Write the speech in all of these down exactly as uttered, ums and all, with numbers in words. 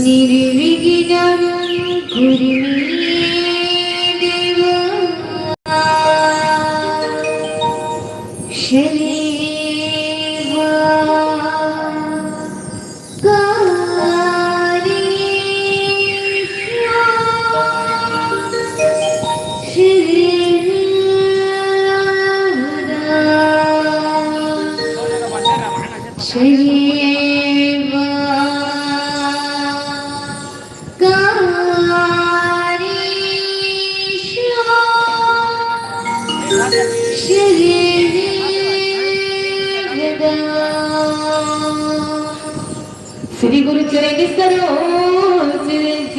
निर्विघ्नं कुरु मे देव। शरीर श्री गुरु चरण सरोज रज,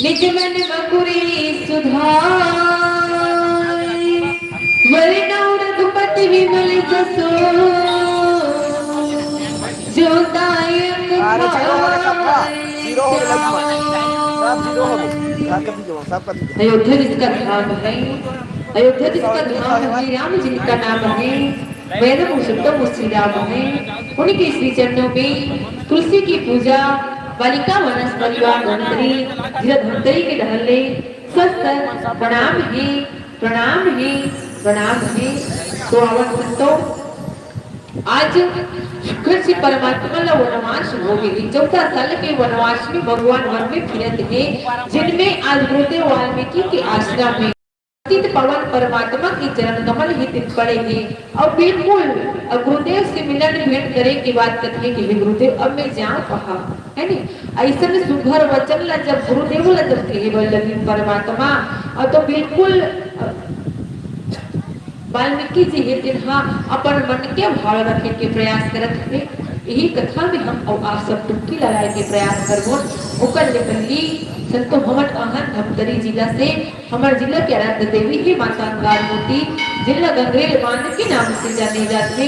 निज मन मकुरी सुधार। वरनौ रघुपति विमल जसो, जो दायक अरे जीरो हो गया, सब जीरो हो गया, सब जीरो हो गया। हाँ, कभी जो, सब कभी जो। अयोध्या जिसका धाम है, अयोध्या जिसका धाम है, राम जिनका नाम है, वैभव पुरुषोत्तम श्री राम है। उनके श्री चरणों में तुलसी की पूजा, बालिका मानस परिवार धमतरी, जिला धमतरी के डहर ले स्वस्थ प्रणाम है, प्रणाम है, प्रणाम है। तो आवत संतो, आज शुक्र से परमात्मा ला वनवास हो गए, चौदह साल के वनवास में भगवान वन में फिरत है, जिनमें आज गुरुदेव वाल्मीकि के आश्रम में पतित पावन परमात्मा के चरण कमल ही दिन पड़े हैं। और बिल्कुल, और गुरुदेव से मिलन भेंट करे के बाद कथे कि हे गुरुदेव, अब मैं जाऊं कहाँ, है नी? ऐसन सुघर वचन ला जब गुरुदेव ला जब कहे बर लगिन परमात्मा, और तो बिल्कुल, अ, वाल्मीकि जी हे, जिन हा अपन मन के भाव रखे के प्रयास करत हे। यही कथा में हम अउ आप सब डुबकी लगाए के प्रयास करबो। ओकर ले पहली चल तो हमन आहन धमतरी जिला से, हमर जिला के आराध्य देवी हे माता अंगार मोती, जिला गंगरेल बांध के नाम से जाने जाथे।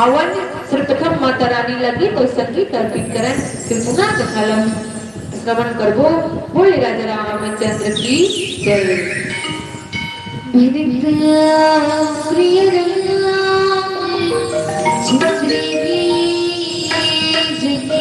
आवन सर्वप्रथम माता रानी लगी तो संगीत अर्पित करन, फिर पुनः कथा ल श्रवण करबो। बोले राजा रामचंद्र की जय। भरत प्रिय राम चित्र बीज के।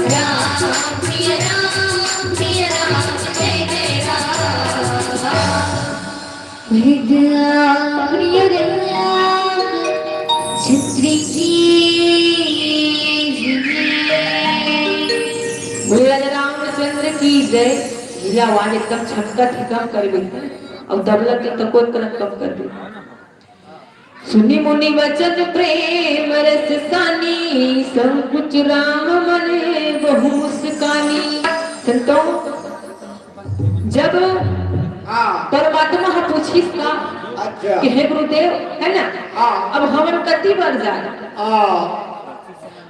राम प्रिय राम प्रिय राम जय जय राम। प्रिय राम छत्र की जय। बोले राजा रामचंद्र की जय। मेरा आवाज एकदम छक्का ठिकाम कर दे, और तबला के तको एक कनक कम कर दे। सुनि मुनि वचन प्रेम रस सानी, संकुच राम मन बहु मुस्कानी। संतों, जब हाँ। परमात्मा ह पूछिस का अच्छा। कि हे गुरुदेव, है ना, हाँ। अब हमन कति बर जाए? हाँ।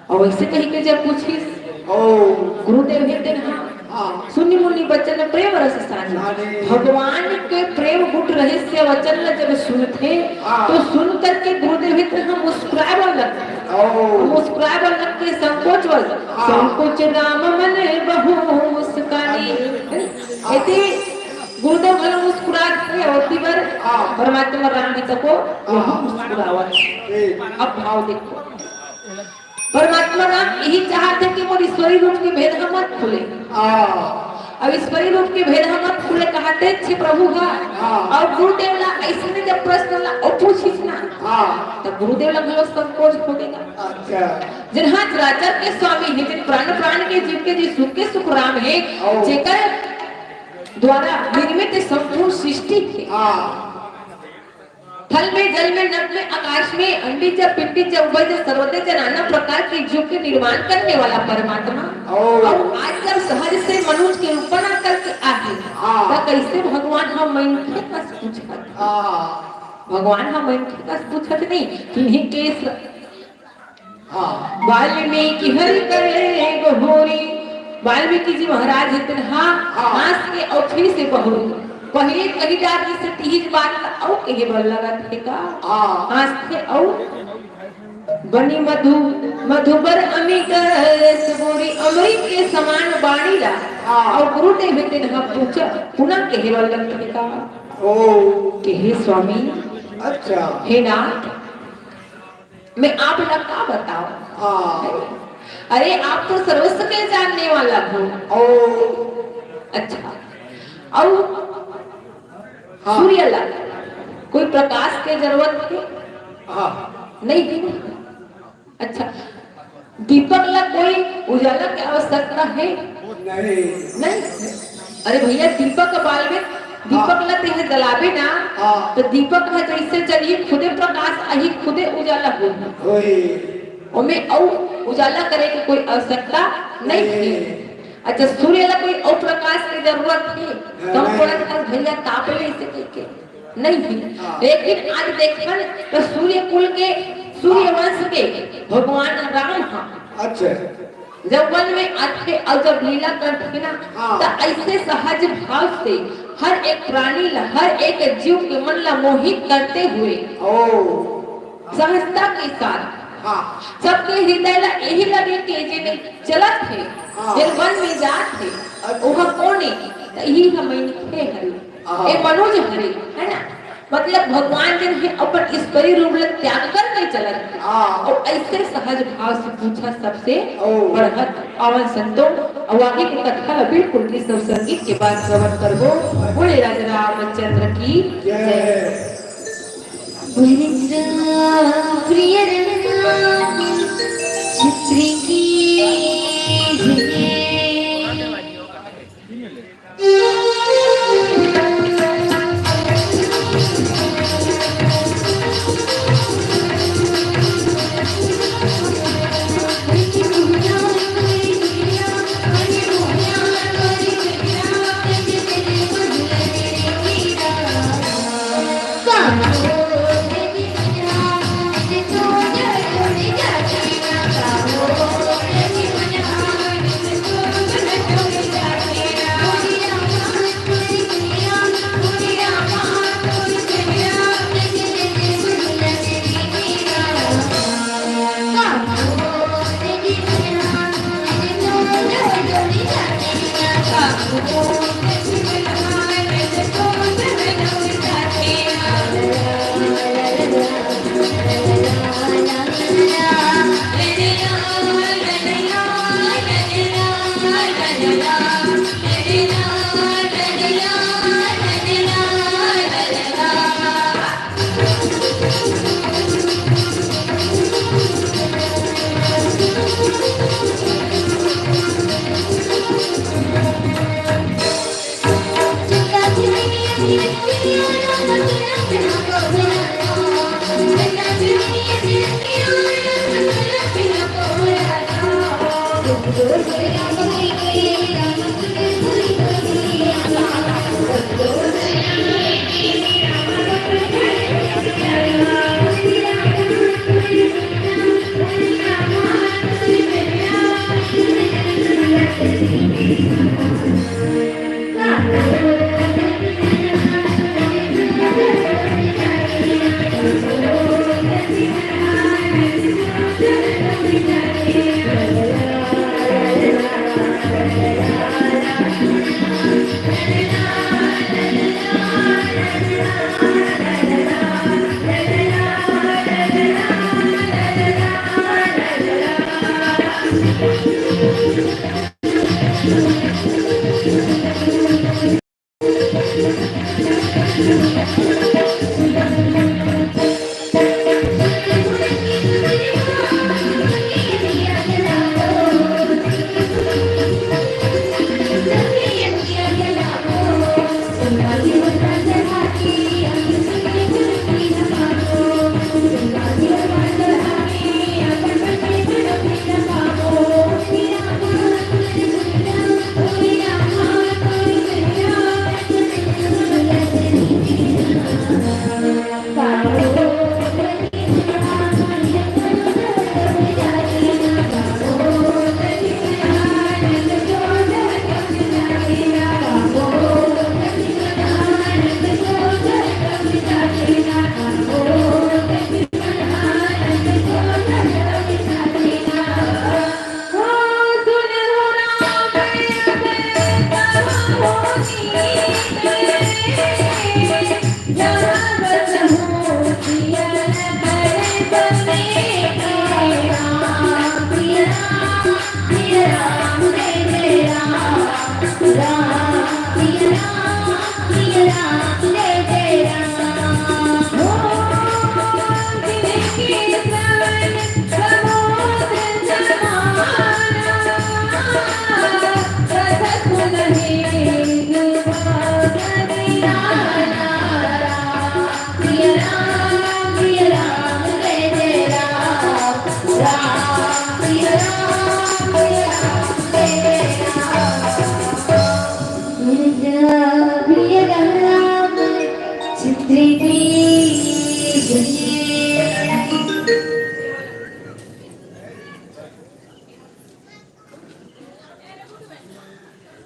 अउ अइसे कहिके जब पूछिस, ओ। गुरुदेव हे तेन हा, हाँ। सुनि मुनि बचन प्रेम रस सानी। सानी। भगवान के प्रेम गुट रहस्य वचन ल जब सुनथे, हाँ। तो सुन करके गुरुदेव हे तेन हा मुस्कुराए बर लगथे। ओ। मुस्कुराए बर लगथे, संकोच बर। हाँ। संकोच राम मन बहु मुस्कानी। सानी। एती गुरुदेव घलो मुस्कुरात हे, अउ ओती बर हाँ। परमात्मा राम जी तको वह हाँ। मुस्कुरावत हे। ठीक। अब भाव देखो, परमात्मा राम यही चाहत हे कि मोर ईश्वरी रूप के भेद ह मत खुले। हाँ। अब ईश्वरी रूप के भेद ह मत खुले कहते छे प्रभु ह। हाँ। अउ गुरुदेव ला अइसने जब प्रश्न ला अउ पूछिस ना, हाँ। तब गुरुदेव ला घलो संकोच हो गे ना। अच्छा। जेन हा चराचर के स्वामी हे, जेन प्राण प्राण के जीव के, जे सुख के सुख राम हे, ओ। जेकर द्वारा निर्मित संपूर्ण सृष्टि हे। हाँ। थल में, जल में, नभ में, आकाश में, अंडिज, पिंडिज, उभयज, सर्वजज, नाना प्रकार के जीव के निर्माण करने वाला परमात्मा। ओ। अउ आज जब सहज से मनुष्य के रूप बना करके आही, हाँ। त कइसे भगवान ह मनखे कस पूछत? हाँ। भगवान ह मनखे कस पूछत नहीं, किन्हीं के स-, हाँ। वाल्मीकि हरि करे बहोरी। वाल्मीकि जी महाराज हे तेन हा हाँ। हाँस के अउ फिर से बहोरी। पहिले कहि डारिस तिहीच बात ला अउ कहे बर लगत हे का? हाँ। हाँसथे अउ बनी मधु, मधुबर अमृत रस बोरी, अमृत के समान बाणी ला। हाँ। अउ गुरुदेव हे तेन हा पूछा, पुनः कहे बर लगत हे का? ओ। कहे स्वामी, अच्छा। हे नाथ, मैं आप ला का बताओ? हाँ। अरे, आप तो सर्वस्व के जानने वाला हो। ओ। अच्छा, अउ हाँ। सूर्य ला कोई प्रकाश के जरूरत हे? हाँ। नहीं हे। अच्छा, दीपक ला कोई उजाला के आवश्यकता हे? नहीं। नहीं। अरे भैया, दीपक बालबे, दीपक हाँ। ला तेहे जलाबे ना, हाँ। त दीपक ह जइसे जलही, खुदे प्रकाश आही, खुदे उजाला होही। होही। ओमे अउ उजाला करे के कोई आवश्यकता नहीं नहीं। हे। अच्छा, सूर्य ला कोई अउ प्रकाश के जरूरत हे? नहीं। कम पड़त हस भैया, ताप ले इसे कहिके। नहीं हे। हाँ। लेकिन आज देखन त सूर्य कुल के, सूर्यवंश के भगवान राम हा। अच्छा। जब वन में आथे अउ जब लीला करथे ना, हाँ। त अइसे सहज भाव से हर एक प्राणी ला, हर एक जीव के मन ला मोहित करते हुए ओ। सहजता के साथ हाँ। सबके हृदय ला यही लगे कि जे में चलत हे, हाँ। जे वन में जात हे, अच्छा। ओह कोन ए? त इही ह मनखे हरे। हाँ। ए मनुज हरे, है ना? मतलब भगवान जेन हे अपन ईश्वरी रूप ला त्याग करके चलत हे। हाँ। अउ अइसे सहज भाव से पूछा सबसे ओ। बढ़त। आवन संतो, अउ आगे के कथा ला बिल्कुल भी सब संगीत के बाद श्रवण करबो। बोले राजा रामचंद्र की जय। जय। प्रिय राम छत्र की जय।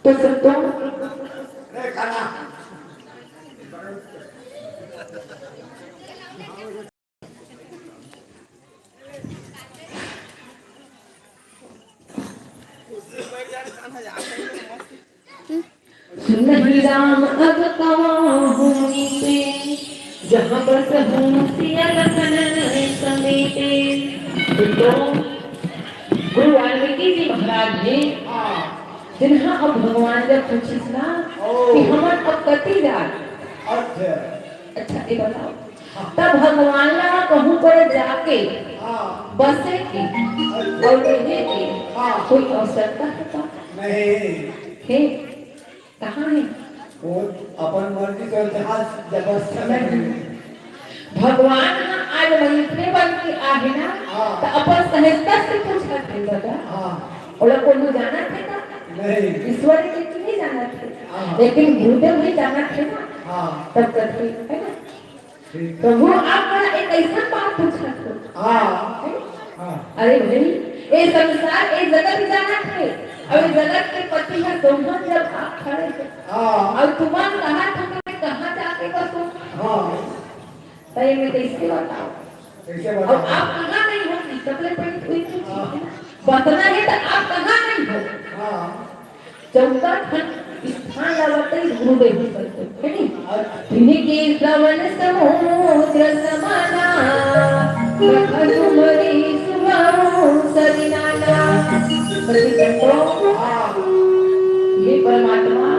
तो संतों, सुनहि राम अब कवा हूँ नीते, जहाँ बस हूँ सिया लखन समेते। तो गुरु वाल्मीकि जी महाराज जी, जिन्हा अब भगवान जब पूछिस ना ओ। कि हमन अब कति जात? अच्छा। अच्छा, ये बताओ। तब भगवान ला कहूँ पर जाके हाँ। बसे के अच्छा। और रहे के हाँ। कोई आवश्यकता है का? नहीं। है? कहाँ है? वो अपन मर्जी से जहाँ जबरदस्ती नहीं। भगवान ह आज मनुष्य बन के आहे ना, हाँ। तो अपन सहजता से पूछत है दादा। हाँ। ओला कोनो जानत है का? नहीं। ईश्वर के नहीं जानत है। हाँ। लेकिन गुरुदेव भी जानत है ना। हाँ। तब कथी है ना? ठीक। प्रभु, आप मोला एक अइसन बात पूछत हो। हाँ। हैं? हाँ। अरे भाई, ए संसार, ए जगत जानत हे। अब ए जगत के पति ह दोनों जब आप खड़े हो। हाँ। अउ तुमन कहत हो कि कहाँ जाके बसो? हाँ। त एमे कइसे बताओ? कइसे अब बताओ? आप कहाँ नहीं हो? सबले पहले तो ये पूछिए हाँ। ना। बसना है तो आप कहाँ नहीं हो? हाँ। चौदह ठन स्थान ला बताइस गुरुदेव जी करके, है नी? तिनके श्रवण समुद्र समाना, प्रभु तुम्हरी सुभाव सरिनाना। सच्चिदानंद, हे परमात्मा,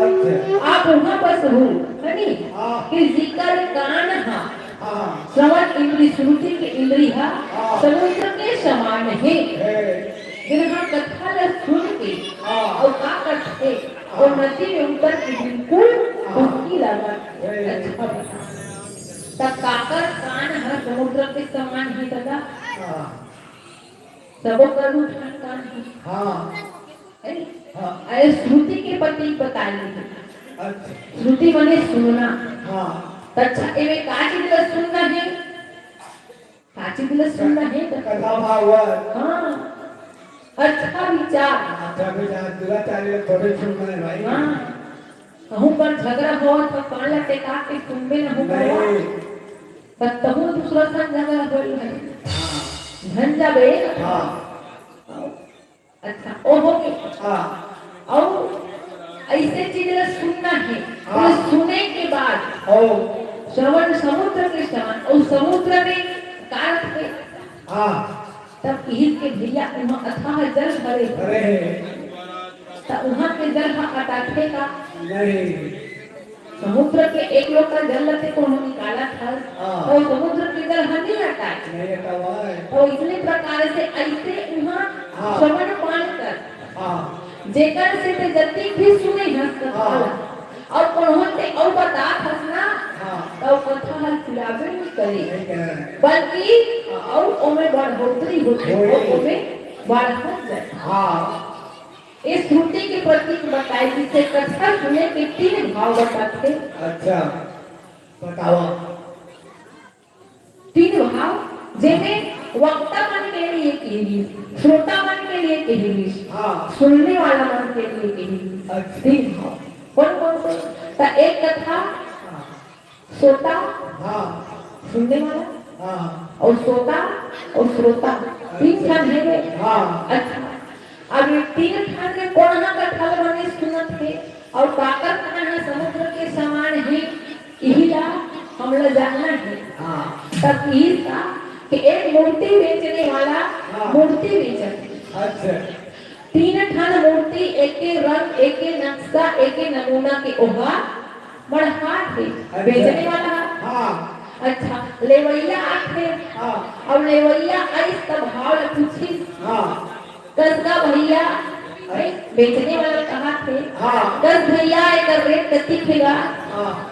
अच्छा। आप वहाँ बस हो, है नी? हाँ। कि जिकर कान हा हाँ। श्रवण इंद्री, श्रुति के इंद्री हा हाँ। समुद्र के समान हे। हे। जिन्हा कथा ला सुन के हाँ। अउ का करथे, हाँ। वो नदी में उतर के बिल्कुल हाँ। डुबकी लगाथे। हे। अच्छा। त काकर कान ह समुद्र के समान हे दादा? हाँ। सबो कर दू ठन कान हे। हाँ। है? हाँ। अरे श्रुति के प्रतीक बताए हे। अच्छा। श्रुति माने सुनना। हाँ। त अच्छा, एमे का चीज ला सुनना हे? का चीज ला सुनना हे? कथा भागवत। हाँ। अच्छा विचार। अच्छा विचार, दुराचारी लोग थोड़े सुनना है भाई। हाँ। कहूँ पर झगड़ा होवत त कान ला टेका के सुनबे न हो करवा। नहीं। त तहूँ दूसरा संग झगड़ा होई है। हाँ। झन जाबे। हाँ। अच्छा, ओ हो गई। हाँ। अउ ऐसे चीज ला सुनना है। हाँ। तो सुने के बाद ओ। श्रवण समुद्र के समान, अउ समुद्र में का रथे? हाँ। तब इही के भैया उहाँ अथाह जल भरे। अरे। त उहाँ के जल ह अटाथे का? नहीं। समुद्र के एक लोटा जल ल ते कोनो निकालत हस, हाँ। अउ समुद्र के जल ह नइ अटाय। नहीं अटावय। अउ इसने प्रकार से ऐसे उहाँ हाँ। श्रवण पान कर। हाँ। जेकर से ते जतिक भी सुने हस कथा हाँ। ल, अउ कोनो ते अउ बतात हस ना, हाँ। त ओ कथा ह सिराबे नइ करे। नहीं करे। बल्कि अउ ओमे बढ़ोतरी होथे, होय। ओमे बढ़त जाय। हाँ। ए श्रुति के प्रतीक बताए, जिसे कथा सुने के तीन भाव बताथे। अच्छा, बतावा। तीन भाव, जेमे वक्ता मन के लिए कहिस, श्रोता मन के लिए कहिस, हाँ। सुनने वाला मन के लिए कहिस। अच्छा। तीन भाव। कौन कौन से? त एक कथा हाँ। श्रोता, हाँ। सुनने वाला, हाँ। अउ सोता, अउ श्रोता, तीन अच्छा। ठन हे रे। हाँ। अच्छा, अब ये तीन ठन में कोन ह कथा ल बने सुनत हे, अउ काकर कान ह समुद्र के समान हे, इही ला हमला जानना हे। हाँ। तब इही का कि एक मूर्ति बेचने वाला हाँ। मूर्ति बेचत हे। अच्छा। तीन ठन मूर्ति, एके रंग, एके नक्शा, एके नमूना के ओहा मढ़हात हे। अच्छा। बेचने वाला ह। हाँ। अच्छा, लेवइया आथे। हाँ। अउ लेवइया आइस त भाव ल पूछिस। हाँ। कस गा भैया, अरे, बेचने वाला कहाथे। हाँ। कस भैया, एकर रेट कतिक हे गा? हाँ।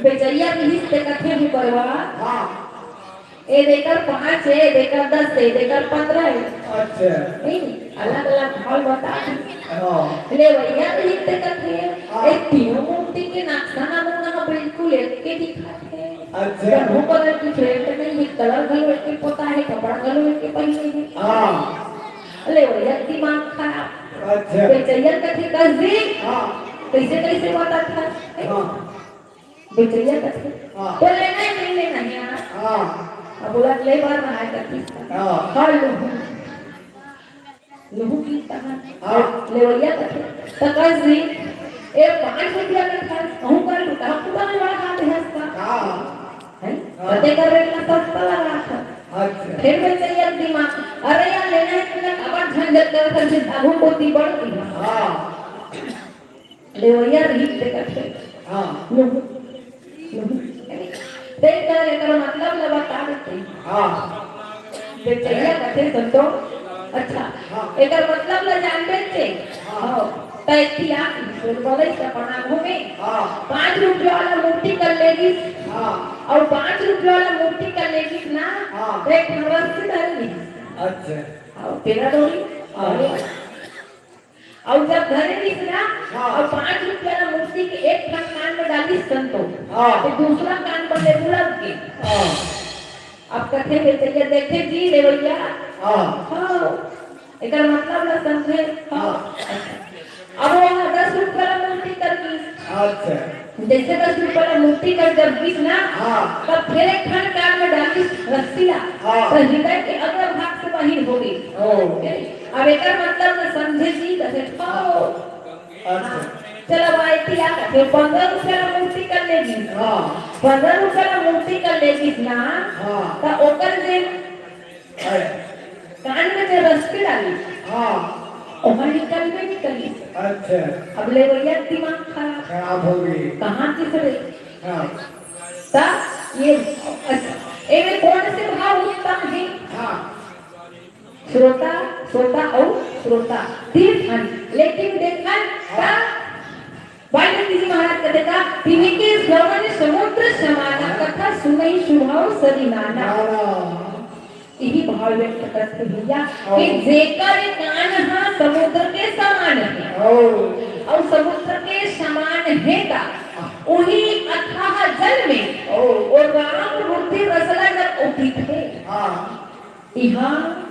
बेचइया कहिस ते कथे हे बरवा। हाँ। ए देकर पाँच हे, ए देकर दस हे, ए देकर पंद्रह हे। अच्छा। नहीं, अलग-अलग भाव बता दे। हाँ। लेवइया कहिस ते कथे, हाँ। ए तीनों मूर्ति के नक्शा नमूना ह बिल्कुल एके दिखत हे। अच्छा। कभू कलर की फेंट नहीं हे, कलर घलो एके पोता हे, कपड़ा घलो एके पहिने हे। हाँ। लेवइया के दिमाग खराब। अच्छा। बेचइया कथे, "कस जी, हाँ। कइसे, कइसे बतात हस?" हाँ। बेचइया कथे, हाँ। "तो लेना है, नहीं लेना है यार?" हाँ। अब बोला, "ले बर रहा है," कथे। हाँ। "हाँ, लूँ।" लूँ कहिस तहाँ। हाँ। लेवइया कथे, "त कस जी, ए पाँच रुपया के था, कहूँ का लूँ, कहाँ पूरा में बड़ा हाथ है इसका?" हाँ। हैं? हाँ। कते कर रेट ला सस्ता लगाथे। अच्छा। फेर बेचइया के दिमाग, "अरे यार, लेना है तो ले, काबर झंझट करत हस, आघू कोती बढ़ के।" हाँ। लेवइया रहिस ते कथे। हाँ। लूँ, लूँ। ते कर एकर मतलब ल बता देते। हाँ। बेचइया कथे, "संतो, अच्छा, हाँ। एकर मतलब ल जानबे ते?" हाँ। हाँ। त एती आ, बोले, "त अपन आघू में हाँ। पाँच रुपया वाला मूर्ति कर लेगिस।" हाँ। अउ पाँच रुपया वाला मूर्ति कर लेगिस ना, हाँ। त एक ठन रस्सी धर ली। अच्छा। अउ तेरा डोरी, हाँ। अउ अउ जब घरे गिस ना, हाँ। अउ पाँच रुपया वाला मूर्ति के एक ठन कान में डालिस संतो, हाँ। त दूसरा कान पर ले बुलक गे। हाँ। अब कथे बेचइया, "देखे जी लेवइया।" हाँ। हाँ। एकर मतलब ला समझे। हाँ। अब वो दस रुपया वाला मूर्ति कर गिस। अच्छा। जइसे दस रुपया वाला मूर्ति कर जब गिस ना, हाँ। तब फेर एक ठन कान में डालिस रस्सी ला, हाँ। त हृदय के अग्र भाग से बाहिर हो गे। ओ। अब एकर मतलब ल समझे जी, कथे, "हाँ।" अच्छा। चला भाई, तिया कथे, "पंद्रह रुपया वाला मूर्ति कर लेगिस।" हाँ। "पंद्रह रुपया वाला मूर्ति कर लेगिस ना, हाँ। त ओकर जे अरे। कान में जे रस्सी डालिस, हाँ। ओहर निकलबे नइ करिस।" अच्छा। अब लेवइया के दिमाग खराब। खराब हो गे। कहाँ किस रे? हाँ। त ये, अच्छा, एमे कोन से भाव उत्तम हे? हाँ। श्रोता, सोता अउ श्रोता, तीन ठन। लेकिन देखन त हाँ। वाल्मीकि जी महाराज कथे का, "तिनके श्रवण समुद्र समाना, कथा सुनई सुहाव सरी नाना।" नाना। यही भाव व्यक्त करथे भैया, हाँ। कि जेकर कान ह समुद्र के समान हे, हाँ। अउ समुद्र के समान हे ता, हाँ। उही अथाह जल में, हाँ। वो राम रुधिर रस ला जब उठिथे, हाँ। इहाँ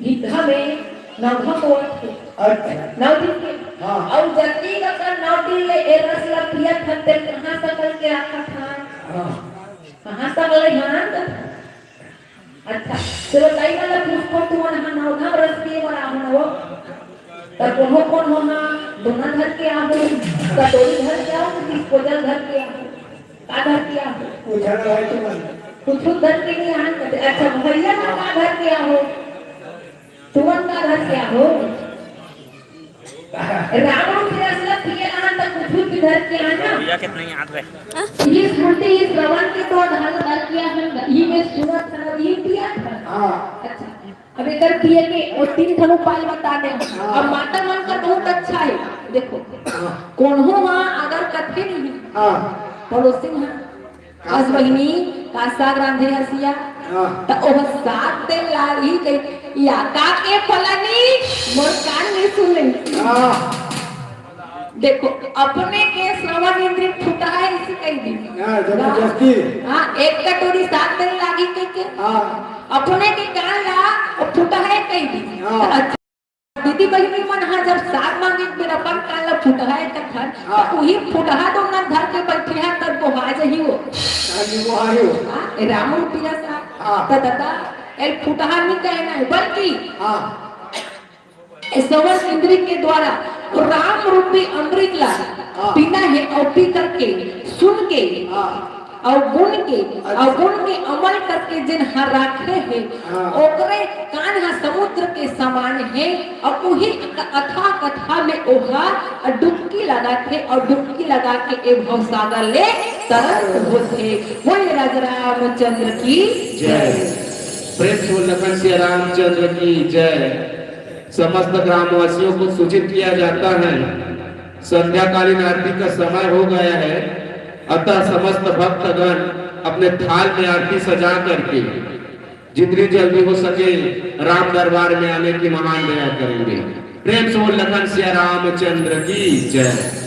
गिद्धा में नवधा होवत हे। अच्छा। नौ दिन के। हाँ। अउ जतनी अकन नौ दिन ले ए रस ल पियत हन, तेन कहाँ सकल के राखत हन? हाँ। कहाँ सकल हन? अच्छा, चलो, दाई मन ल पूछथों, तुमन ह नवधा रस पिए बर आहो न वो? त कोनो कोनो ह दोना धर के आहो, कटोरी धर के आहो, disposal धर के आहो। का धर के आहो? पूछा ना भाई तुमन। कुछु धर के नहीं आन। अच्छा, भैया मन का धर के आहो? तुमन का धर के आहो? राम रुधिर रस ल पिए रहन त कुछु भी धर के आन ना। भैया कितना याद रहे। ये स्मृति, ये श्रवण के तो धर, धर के आन, ये में सुनत हन, ये पियत हन। हाँ। अच्छा। अब एकर पिए के वो तीन ठन उपाय बता दे। हाँ। अब माता मन का बहुत अच्छा है, देखो। हाँ। कोनो ह अगर कथे नहीं, हाँ। पड़ोसी ह, हाँ। बस बहिनी, का साग रांधे हस या? हाँ। त ओह साग तेल लागी कही, या का के फलानी, मोर कान नहीं सुने। हाँ। देखो, अपने के श्रवण इंद्री फुटहा हे, इसे कही दी। हाँ, जबरदस्ती। हाँ, एक कटोरी साग तेल लागी कह के। हाँ। अपने के कान ला वो फुटहा हे कही दी। हाँ। त अच्छा, दीदी बहिनी मन ह जब साग मांगे के बेर अपन कान ला फुटहा हे कथन, हाँ। त उही फुटहा डोंगन धर के बैठे हे, तब बोहा जही वो। हाँ, ये वो आयो। हाँ, ए राम रुपया सा। हाँ। त दादा, ए फुटहा नहीं कहना है, बल्कि हाँ। ए श्रवण इंद्री के द्वारा राम रूपी अमृत ला हाँ। पीना है अउ पी करके, सुन के, हाँ। अउ गुण के, अच्छा। अउ गुण के अमल करके जेन ह राखे हे, हाँ। ओकरे कान ह समुद्र के समान हे, अउ उही अथाह कथा में ओहा डुबकी लगाथे, अउ डुबकी लगा के ए भवसागर ले तरत होथे। बोलिए राजा रामचंद्र की जय। जय। प्रेम से बोल लखन सिया रामचंद्र की जय। समस्त ग्रामवासियों को सूचित किया जाता है, संध्याकालीन आरती का समय हो गया है, अतः समस्त भक्तगण अपने थाल में आरती सजा करके जितनी जल्दी हो सके राम दरबार में आने की महान दया करेंगे। प्रेम से बोल लखन सिया रामचंद्र की जय।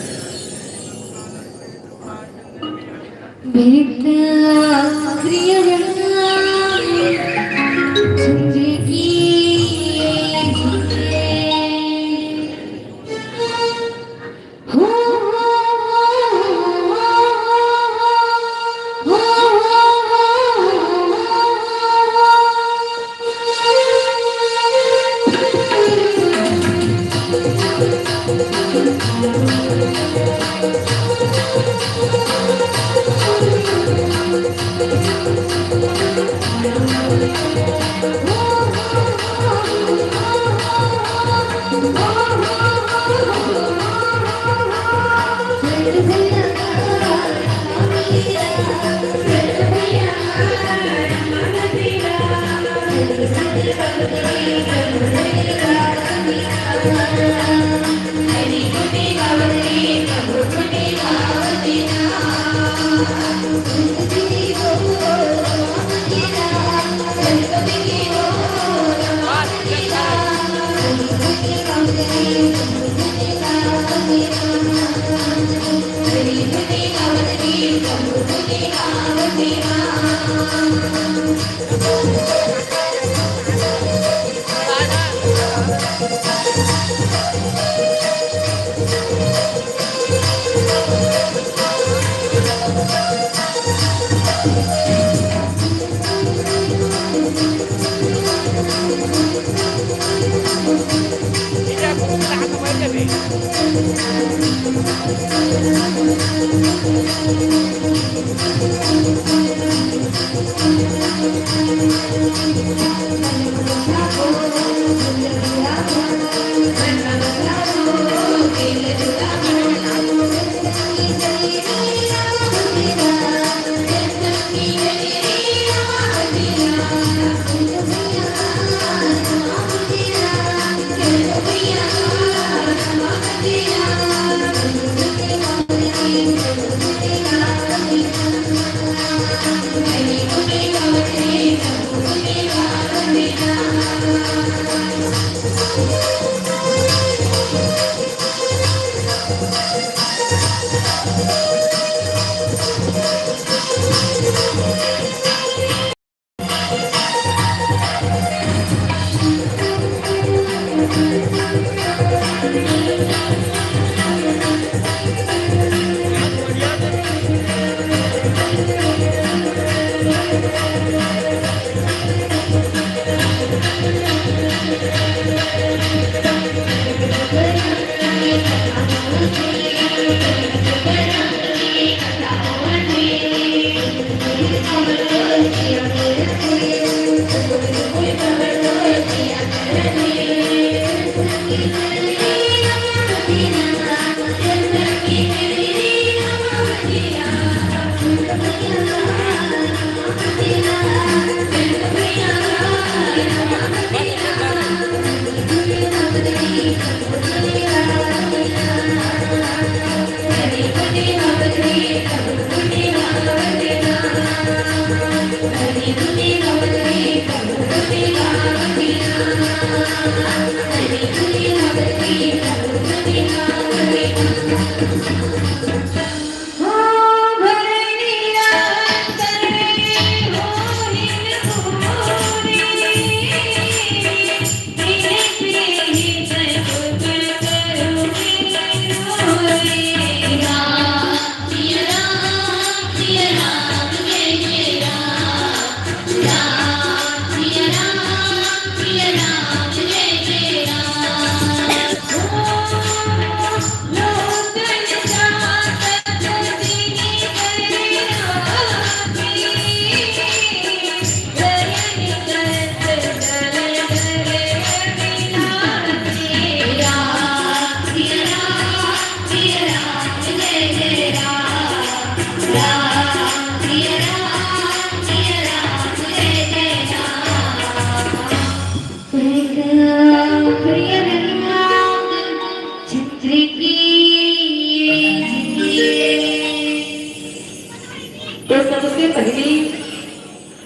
तो सबसे पहली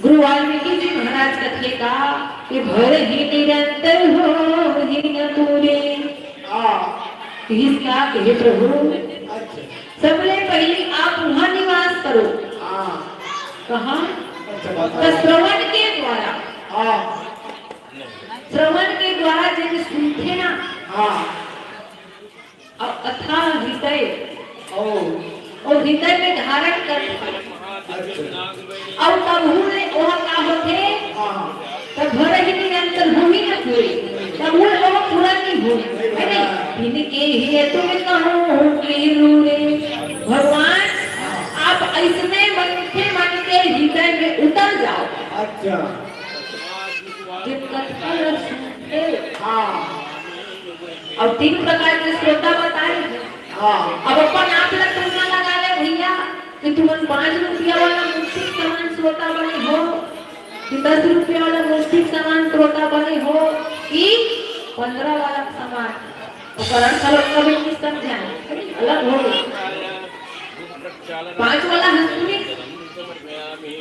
गुरु वाल्मीकि जी महाराज कथे का कि भरहिं निरंतर होहिं न पूरे। हाँ। किहिस का कि हे प्रभु, अच्छा। सबले पहली आप उहाँ निवास करो। हाँ। कहाँ? अच्छा, बता। तो श्रवण के द्वारा। हाँ। श्रवण के द्वारा जेन सुनथे ना, हाँ। अउ अथाह हृदय, ओ। अउ हृदय में धारण करथे। अच्छा। अउ तभू ले ओह का होथे? हाँ। तब भरहिं निरंतर होहिं न पूरे। तभू ले ओह पूरा नहीं होय, है नहीं? इनके हेतु में कहूँ कि रूरे। भगवान, आप अइसने मनखे मन के हृदय में उतर जाव। अच्छा। जे कथा ल सुनथे। हाँ। अउ तीन प्रकार के श्रोता बताए हे। हाँ। अब अपन आप ला तुलना लगा ले भइया, कि तुमन पाँच रुपया वाला मूर्ति के समान श्रोता बने हो, कि दस रुपया वाला मूर्ति के समान श्रोता बने हो, कि पन्द्रह वाला के समान। ओकर अर्थ अलग कभी नहीं समझाए, अलग हो गए। पाँच वाला हंसुली,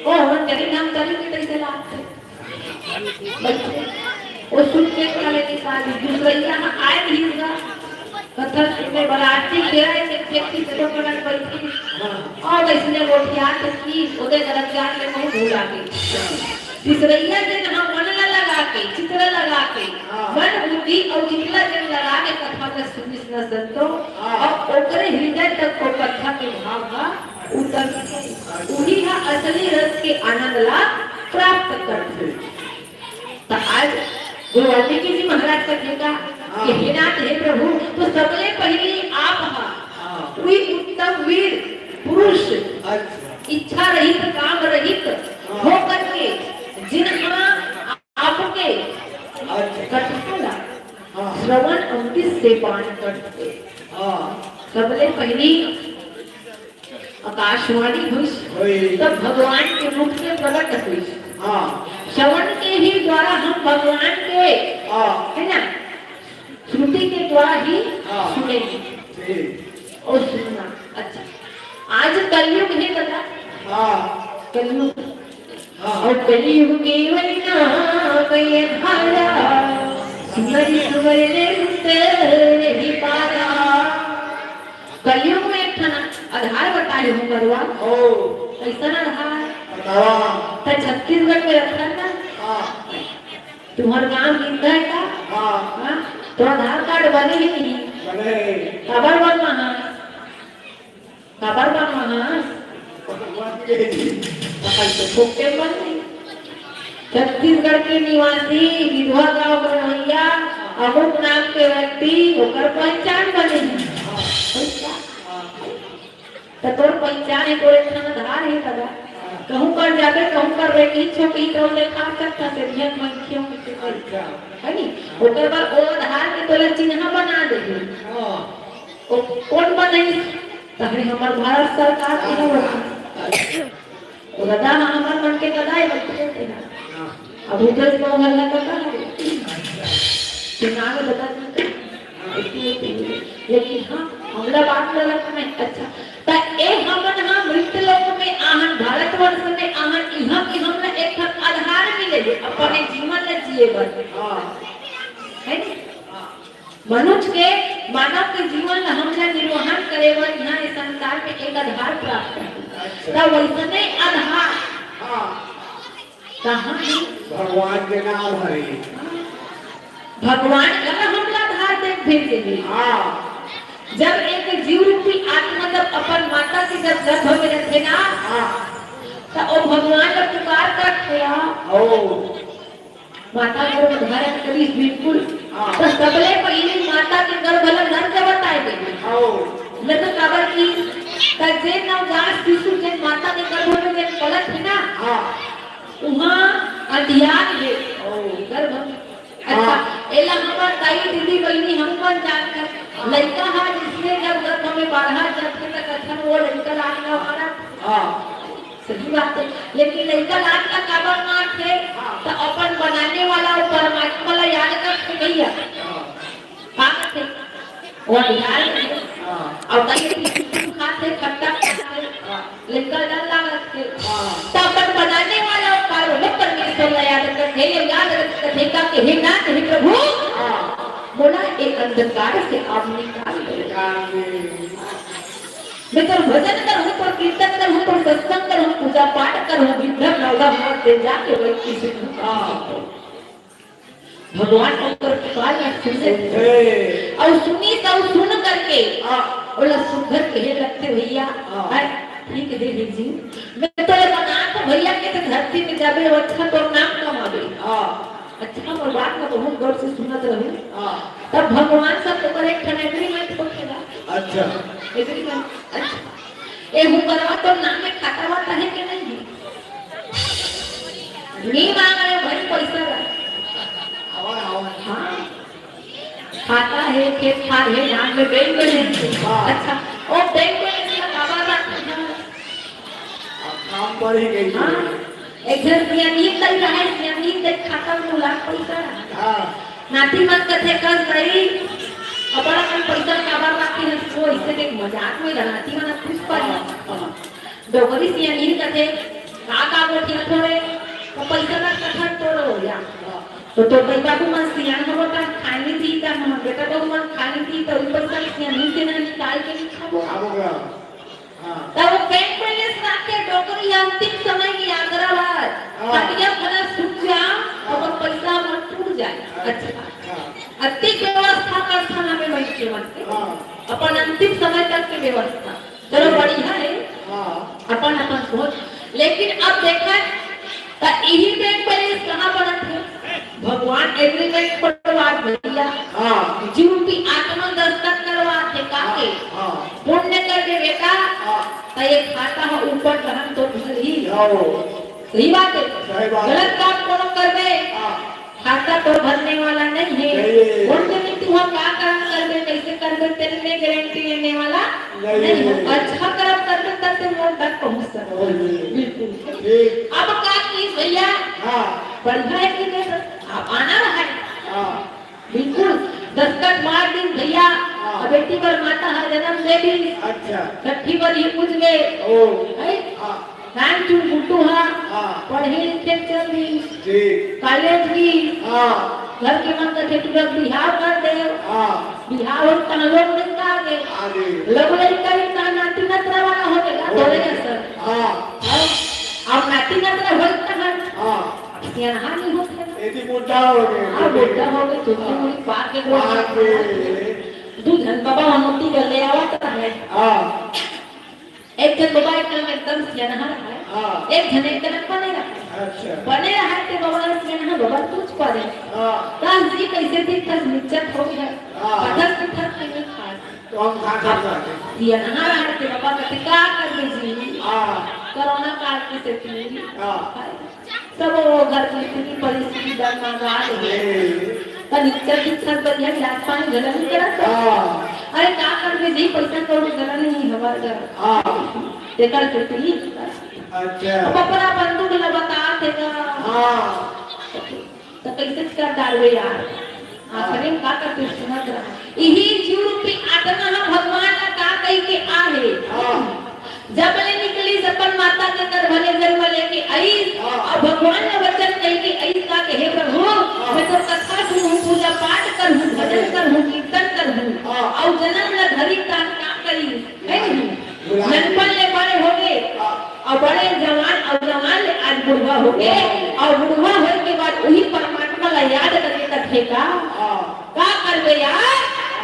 ओ, हम करेंगे, हम करेंगे, कैसे लागथे? ओ सुन के काले निकाली, दूसरइया ह आए रहिस गा। कथा सुने बर आरती के आए, एक व्यक्ति चलो करन बैठी। हाँ। अउ अइसने गोठियात कि ओदे गरज जान ले कहूँ भूला गे। तीसरइया जेन ह मन ला लगा के, चित ला लगा के, हाँ। मन बुद्धि अउ चित ला जेन लगा के कथा ला सुनिस न संतो, हाँ। अउ ओकरे हृदय तक ओ कथा के भाव ह उतर सके। उही ह असली रस के आनंद ला प्राप्त करथे। त आज गुरु वाल्मीकि जी महाराज कथे का हाँ। कि हे नाथ, हे प्रभु, तो सबले पहली आप हा हाँ। कोई उत्तम वीर पुरुष अच्छा। इच्छा रहित, काम रहित हाँ। होकर के जिन आपके अच्छा। कथा ला हाँ। श्रवण अमृत से पान करते। हाँ। सबले पहली आकाशवाणी होइस, होइस। तब भगवान के रूप में प्रकट होइस। हाँ। श्रवण के ही द्वारा हम भगवान के, हाँ। है ना, श्रुति के द्वारा ही हाँ। सुनेंगे। ठीक। और सुनना, अच्छा, आज कलयुग है दादा। हाँ। कलयुग। हाँ। और कलयुग केवल नाम आधारा, सुमरि सुमरि निरंतर नहीं पारा। कलयुग में एक ठन आधार बताए हूँ बरुआ। ओ। कैसन आधार? बतावा। त छत्तीसगढ़ में रखन ना। हाँ। तुम्हर गांव जिंदा है का? हाँ। हाँ? तो आधार कार्ड बने ही नहीं। अरे, काबर बनवाहस? काबर बनवाहस? बनवा के जी। अपन तो फूक के बन गई। छत्तीसगढ़ के निवासी विधवा गांव बनवैया अमुक नाम के व्यक्ति ओकर पहचान बने हे। त तोर पहचान हे, तोर एक ठन आधार हे दादा। कहूँ कर जाबे, कहूँ कर रे, कहीं छो, कहीं तो देखा सकता से, नियत मनखे हो के। अच्छा। है नी? ओकर बर ओ आधार के तोला चिन्हा बना देही। हाँ। ओ कोन बनाइस? तहरे हमर भारत सरकार के हे वो। ओ दादा ह हमर मन के गदा हे, बइठे हे ना। हाँ। अब उधर से वो हल्ला करता है। अच्छा। चुनाव बता दीजिए। लेकिन हाँ, हमला बात गलत नहीं। अच्छा, त ए हमन ह मृत लोक में आहन, भारतवर्ष में आहन, इहाँ के हमला एक ठन आधार मिले हे अपने जीवन ल जिए बर। हाँ। है नी? हाँ। मनुष्य के, मानव के जीवन ल हमला निर्वहन करे बर इहाँ इस संसार में एक आधार प्राप्त हे। अच्छा। त वैसने आधार हाँ। कहाँ हे? भगवान के नाम हरे। भगवान का हमला आधार दे भेजे हे। हाँ। जब एक जीव रूपी आत्मा जब अपन माता के जब गर्भ में रहथे ना, हाँ। त ओ भगवान ला पुकार करथे। ओ। माता गर्भ धारण करिस, बिल्कुल। हाँ। त सबले पहिले माता के गर्भ ला नर्क बताए गे। ओ। नर्क काबर कि त जे नवजात शिशु जे माता के गर्भ में जे पलत हे ना, हाँ। उहाँ अंधियार हे। ओ। गर्भ में। अच्छा, हाँ। एला हमर दाई, दीदी, बहिनी, हम मन जानथन। हाँ। लइका ह जिसने जब गर्भ में बाढ़ा जाथे, त कथन वो लइका लात ला मारा। हाँ। सही बात हे, लेकिन लइका लात ला काबर मारथे? हाँ। त अपन बनाने वाला अउ परमात्मा ला याद करथे भैया। हाँ। का करथे? वो अंधियार में। हाँ। अउ कहीं भी खाथे, खट्टा खाथे। हाँ। लइका डर लागत हे। हाँ। त अपन बनाने वाला अउ पार होले परमेश्वर ला याद करथे, ये याद करथे का कि हे नाथ, हे प्रभु, हाँ। मोला ए अंधकार से आप निकाल दो। निकाल दे। मैं तोर भजन करहूँ, तोर कीर्तन करहूँ, तोर सत्संग करहूँ, पूजा पाठ करहूँ, बिंदर नौदा मत दे जाके वही किसी को। हाँ। भगवान ओकर पुकार ला सुने। सुने। अउ सुनिस अउ सुन करके हाँ। ओला सुघर कहे लगथे, भैया, हाँ। अरे, ठीक हे, हे जी, मैं तोला बना तो भैया के तो धरती में जाबे, अच्छा तोर नाम कमाबे। हाँ। अच्छा, मोर बात ला बहुत गौर से सुनत रहू। हाँ। तब भगवान सब ओकर एक ठन agreement होथे गा। अच्छा। Agreement। अच्छा। ए हुकरवा तोर नाम में खाता वाता हे कि नहीं हे? नहीं मांग रहे भाई पैसा ला। आवा, आवा। हाँ। खाता हे, खेत खार हे, नाम में bank balance हे। हाँ। अच्छा, ओ bank balance ला काबर रखना? अब काम बढ़ ही गई। हाँ। एक झन सियानीन दई रहे, सियानीन दई खाता में लाख पैसा रहा। हाँ। नाती मन कथे, "कस दई, अब्बड़ अकन पैसा काबर रखे हस?" वो इसे देख मजाक में रहा, नाती मन खुश पड़ी। हाँ, हाँ। डोकरी सियानीन कथे, "का का गोठियाथो रे, त पैसा ला कथन तोरो हो जा।" हाँ। तो तोर दई बाबू मन सियान हो, त खाए नहीं थी, त हम बेटा बहू मन खाए नहीं थी, त उ पैसा सियानीन से ना निकाल के नहीं खाबो। खाबो गा। हाँ। त वो bank balance रख के डोकरी अंतिम समय के यात्रा बर हाँ। खटिया भला सूत जा, हाँ। ओकर पैसा हमर टूट जाए। अच्छा। अच्छा। अतिक व्यवस्था करथन हमें मन के मन के। हाँ। अपन अंतिम समय तक के व्यवस्था। चलो, बढ़िया हे। हाँ। अपन, अपन सोच। लेकिन अब देखा, त इही bank balance कहाँ बनत हे? भगवान agreement पड़वा भैया। हाँ। जीव रूपी आत्मा दस्तखत करवाथे का हाँ, के? हाँ। पुण्य करबे बेटा, हाँ। त ये खाता ह ऊपर रहन तो भलही। हाँ। सही बात हे। सही बात हे। गलत काम कोनो करबे, हाँ। खाता तो भरने वाला नहीं हे। नहीं हे। पुण्य में तू हम का काम करबे, कैसे करबे, तेरे में गारंटी लेने वाला नहीं नहीं हे। हे। अच्छा कर्म करबे तब तो मोर तक पहुँच सकबे। नहीं हे। बिल्कुल। ठीक। अब का की भैया? हाँ। बढ़िया हे कि नहीं? अब आना रहा हे। हाँ। बिल्कुल, दस्तखत मार दिन भैया, हाँ। अब बेटी बर माता ह जन्म दे दी। अच्छा। छठी बर ही पूछ ले। ओ। है? हाँ। नान चुन गुड्डू हा, हाँ। पढ़े लिखे चल दी। ठीक। कॉलेज भी। हाँ। घर के मन कथे तुरंत बिहाव कर दे। हाँ। बिहाव हो त लोग नहीं आगे। आगे। लोग नहीं कहीं ना नाती नतरा वाला हो गया, हाँ। बोले ना सर। हाँ। हाँ। अब नाती नतरा हो त हाँ। सियान हाँ नहीं होते। एती मोटा हो गए। हाँ, मोटा हो गए, चुन्नी मुड़ी पार के पार के। दू झन बबा मनोती बर ले आवत रहे। हाँ। एक झन बबा एकदम, एकदम सियानहा रहे। हाँ। एक झन एकदम बने रहे। अच्छा। बने रहे ते बबा सियानहा बबा पूछ पड़े। हाँ। कस जी कइसे दिखथस निच्चट हो गे। हाँ। पथस पथस के नइ खास। तो हम खा खा जाते। सियानहा रहे ते बबा कथे का करबे जी। हाँ। कोरोना काल के सेती। हाँ। सब वो घर की इतनी परिस्थिति डगमगा रही है। ए। त निच्चट दिखत बढ़िया, जात पानी घलो नइ करत। हाँ। अरे, का करबे जी, पइसा कौड़ी घलो नइ हे हमर घर। हाँ। तेकर सेती। अच्छा। अब अपना बंधु ल बतात हे ना। हाँ। त कइसे कर डारबे यार? आखिरी में का करथे सुनत रहा। इही जीव रूपी आत्मा ह भगवान ला का कहि के आहे? हाँ। जब ले निकलिस अपन माता के गर्भ ले जन्म लेके आइस, हाँ। अउ भगवान ने वचन कहि के आइस का कहे, "प्रभु, हाँ। मैं तो कथा सुनहूँ, पूजा पाठ करहूँ, भजन करहूँ, कीर्तन करहूँ।" हाँ। अउ जन्म ल धरी तान का करिस, है नहीं? बुला। ननपन ले बड़े हो गे, हाँ। अउ बड़े जवान, अउ जवान ले आज बुढ़वा हो गे, हाँ। अउ बुढ़वा होए के बाद उही परमात्मा ला याद करे कथे का? हाँ। का करबे यार?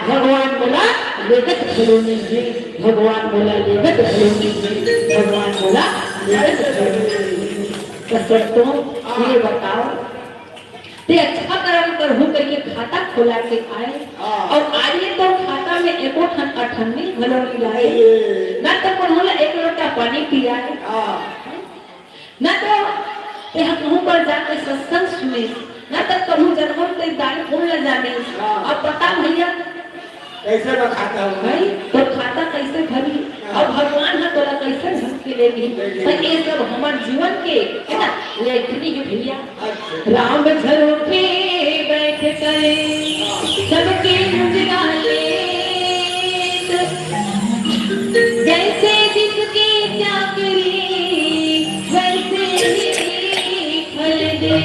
भगवान मोला लेगत घलो नइ हे, भगवान मोला लेगत घलो नइ हे, भगवान मोला लेगत घलो नइ हे। त संतों, ये बताओ, ते अच्छा करम करहूँ कहिके खाता खोला के आए, हाँ। अउ आज ये तो खाता में एको ठन अठन्नी घलो नइ आए, ये। ना तो कोनो ला एक लोटा पानी पियाए। हाँ। न तो तेहा कहूँ बर जाके सत्संग सुने, न तो कहूँ जन्मों के दान पुण्य जाने। हाँ। अब बता भैया, कइसे बखाता हूँ? भाई, तोर खाता कइसे भरी? हाँ। अब भगवान ह तोला कइसे ढंग के लेगी? लेगी। तो ये सब हमर जीवन के, है ना, लेखनी है भैया। अच्छा। राम झरोखे बैठ कर सबके मुंजगा लेत, जैसे जिसकी चाकरी वैसे ही फल दे।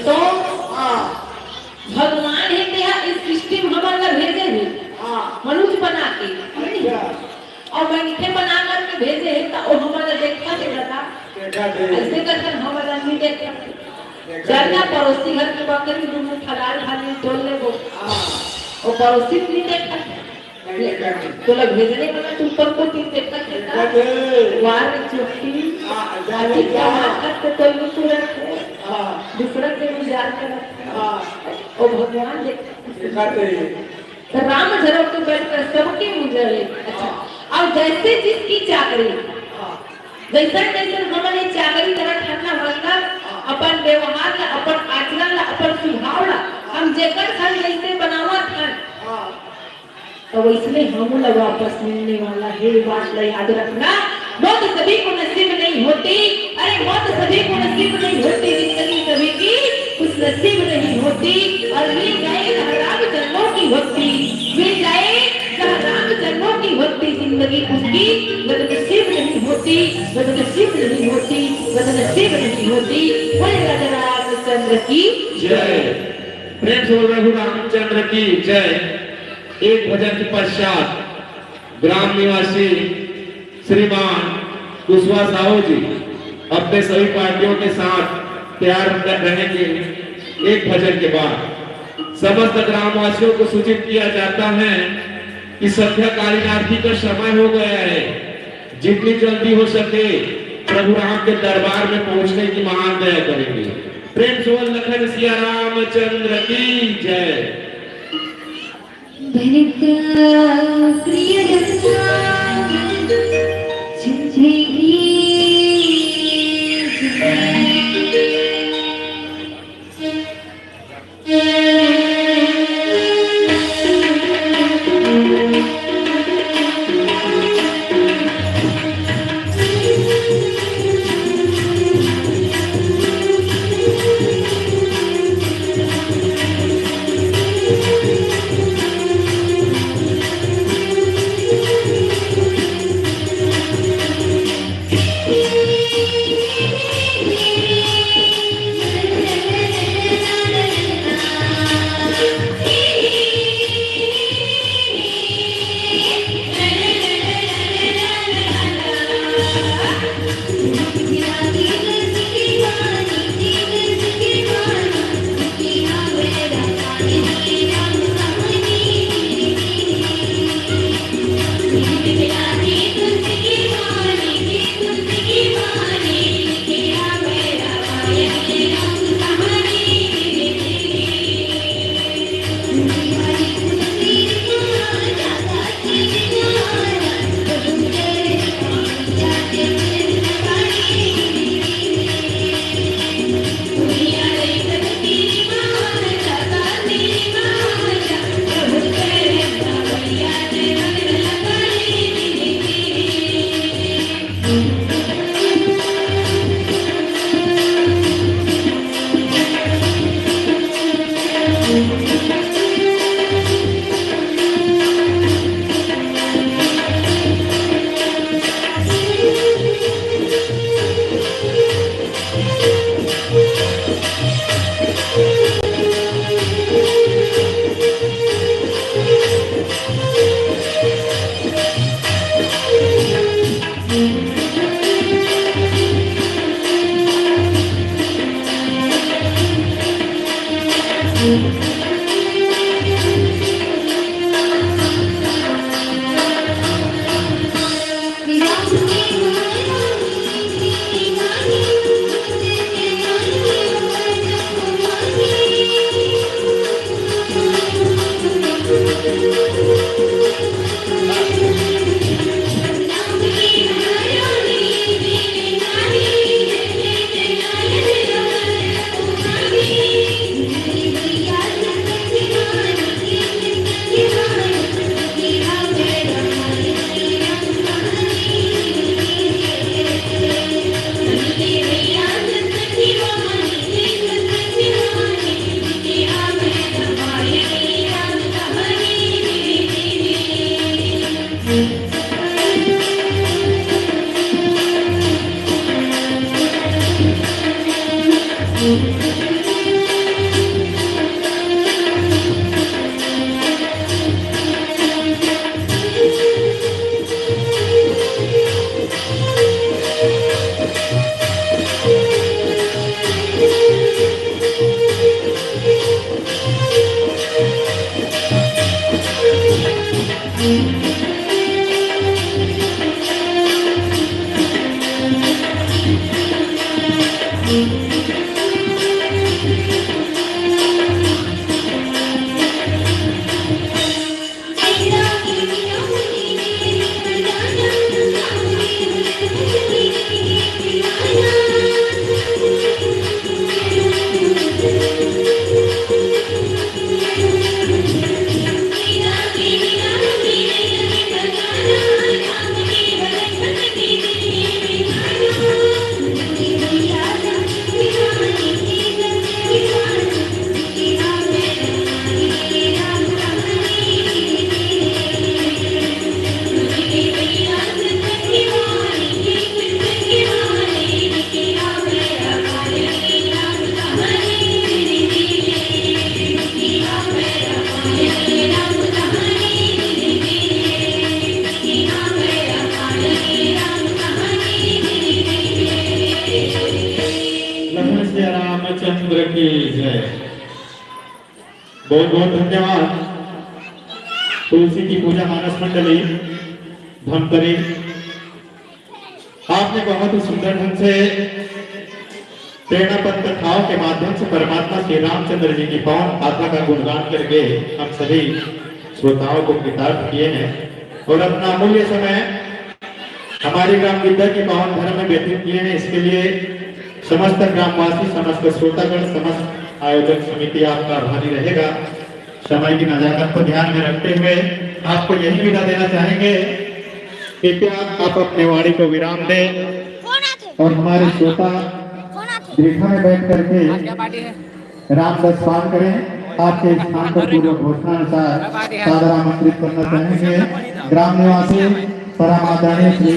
तो हाँ। भगवान हे तेहा इस सृष्टि में हमन ला भेजे हे, हाँ। मनुष्य बना के। अच्छा। अउ मनखे बना करके भेजे हे, त ओ हमन ला देखत हे दादा। देखत हे। अइसे करके हमन ला नइ देखत हे। देखत हे। चल ना पड़ोसी घर के बकरी दूनों फलाल भाली तोल लेबो। हाँ। ओ पड़ोसी नइ देखत हे। नइ देखत हे। तोला भेजने वाला तू ऊपर को तीन देखत हे का? देखत हे। वार चुप्पी। हाँ, जाने अति जा। कमाल करके तोल तुरंत हे। हाँ। दूसरा के उजाड़ करत हे। हाँ। ओ भगवान देख। देखत हे। त राम झरोखे बैठ कर सबके मुंजगा लेत। अच्छा, अउ जैसे जिसकी चाकरी, जइसन जइसन हमन ये चाकरी करत हन ना, मतलब अपन व्यवहार ला, अपन आचरण ला, अपन सुभाव ला, हम जेकर संग जइसे बनावत हन, त वइसने हमू ला वापस मिलने वाला हे। ये बात ला याद रखना। मौत सभी को नसीब नहीं होती, अरे मौत सभी को नसीब नहीं होती, जिंदगी सभी की खुश नसीब नहीं होती। और मिल जाए जहाँ राम जन्मों की भक्ति, मिल जाए जहाँ राम जन्मों की भक्ति, जिंदगी उसकी बदनसीब नहीं होती, बदनसीब नहीं होती, बदनसीब नहीं होती। बोले राजा रामचंद्र की जय। प्रेम से बोल रघु रामचंद्र की जय। एक भजन के पश्चात ग्राम निवासी श्रीमान कुशवा साहू जी अपने सभी पार्टियों के साथ तैयार रहेंगे। एक भजन के बाद समस्त ग्रामवासियों को सूचित किया जाता है कि संध्याकालीन आरती का समय हो गया है। जितनी जल्दी हो सके प्रभु राम के दरबार में पहुंचने की महान दया करेंगे। प्रेम से बोल लखन सिया रामचंद्र की जय। भरत प्रिय रघुनाथ झंझे गीत। लखन सिया रामचंद्र की जय। बहुत बहुत धन्यवाद। तुलसी की पूजा मानस मंडली धमतरी, आपने बहुत ही सुंदर ढंग से प्रेरणा पथ कथाओं के माध्यम से परमात्मा श्री रामचंद्र जी की पावन गाथा का गुणगान करके हम सभी श्रोताओं को कृतार्थ किए हैं और अपना अमूल्य समय हमारे ग्राम गिद्दा के पावन धर्म में व्यतीत किए हैं। इसके लिए समस्त ग्रामवासी, समस्त श्रोतागण, समस्त आयोजक समिति आपका आभारी रहेगा। समय की नजाकत को ध्यान में रखते हुए आपको यही विदा देना चाहेंगे। कृपया आप अपने वाणी को विराम दें और हमारे श्रोता दीर्घा में बैठ करके रामदास पान करें। आपके स्थान पर पूर्व घोषणा अनुसार सादर आमंत्रित करना चाहेंगे ग्राम निवासी परम आदरणीय श्री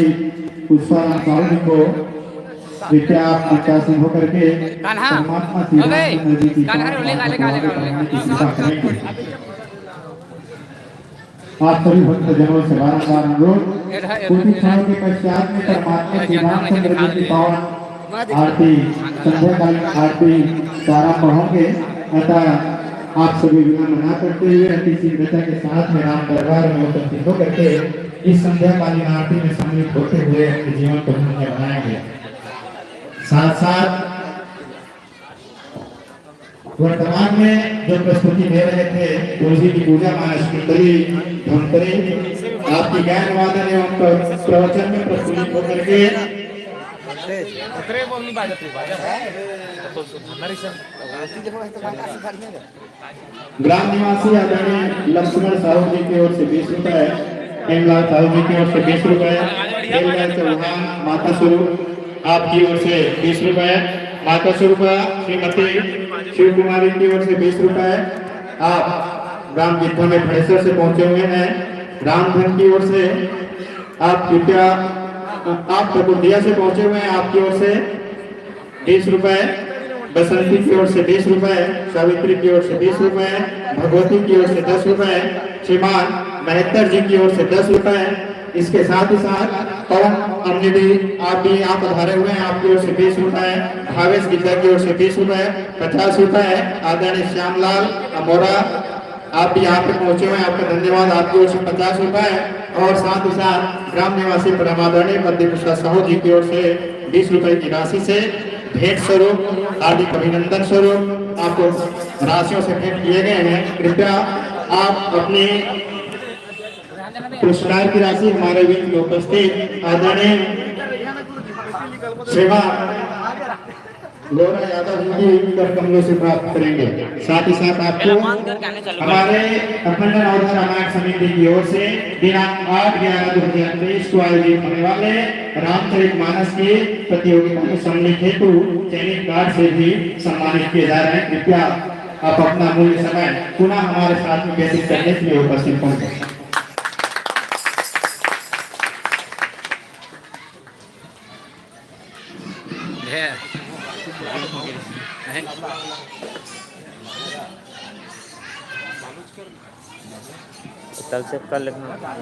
पुष्पाराम साहू जी को। कृपया आप मंचासीन होकर के परमात्मा श्री रामचंद्र जी की पावन कथाओं को पढ़ने की कृपा करेंगे। आप सभी भक्तजनों से बारंबार अनुरोध, कुछ क्षणों के पश्चात में परमात्मा श्री रामचंद्र जी की पावन आरती, संध्याकालीन आरती प्रारंभ होंगे। अतः आप सभी विलंब न करते हुए अति शीघ्रता के साथ में राम दरबार में उपस्थित होकर के इस संध्याकालीन आरती में सम्मिलित होते हुए अपने जीवन को धन्य बनाएंगे। साथ साथ वर्तमान में जो प्रस्तुति दे रहे थे तुलसी की पूजा मानस मंडली धमतरी, आपकी गायन वादन एवं प्र-, प्रवचन में प्रस्तुति होकर के ग्राम निवासी आदरणीय लक्ष्मण साहू जी की ओर से बीस रुपए, हेमलाल साहू जी की ओर से बीस रुपए, हेमलाल चौहान माता स्वरूप आपकी ओर से बीस रुपए, माता स्वरूपा श्रीमती शिव कुमारी की ओर से बीस रुपए, आप राम गिद्धा में भड़ेसर से पहुंचे हुए हैं, रामधन की ओर से आप कृपया, आप ककुंडिया से पहुंचे हुए हैं, आपकी ओर से बीस रुपए, बसंती की ओर से बीस रुपए, सावित्री की ओर से बीस रुपए, भगवती की ओर से दस रुपए, श्रीमान महेंद्र जी की ओर से दस रुपए। इसके साथ ही साथ पवन अमने भी, आप भी यहाँ पधारे हुए हैं, आपकी ओर से बीस रुपए, भावेश गिद्दा की ओर से बीस रुपए, पचास रुपए, आदरणीय श्यामलाल अमोरा, आप भी यहाँ पे पहुंचे हुए हैं, आपका धन्यवाद। आपकी ओर से पचास रुपए और साथ ही साथ ग्राम निवासी परमादरणीय पद्म प्रसाद साहू जी की ओर से बीस रुपए की राशि से भेंट स्वरूप, हार्दिक अभिनंदन स्वरूप आपको राशियों से भेंट किए गए हैं। कृपया आप अपनी पुरस्कार की राशि हमारे बीच में उपस्थित आदरणीय सेवा गौरा यादव जी की कर कमलों से प्राप्त करेंगे। साथ ही साथ आपको हमारे अखंड नवधा रामायण समिति की ओर से दिनांक आठ ग्यारह दो हजार तेईस को आयोजित होने वाले रामचरित मानस की प्रतियोगिता में सम्मिलित हेतु चयनित कार्ड से भी सम्मानित किए जा रहे हैं। कृपया आप अपना अमूल्य समय पुनः हमारे साथ में व्यतीत करने के लिए उपस्थित होंगे। कल से कर लेना।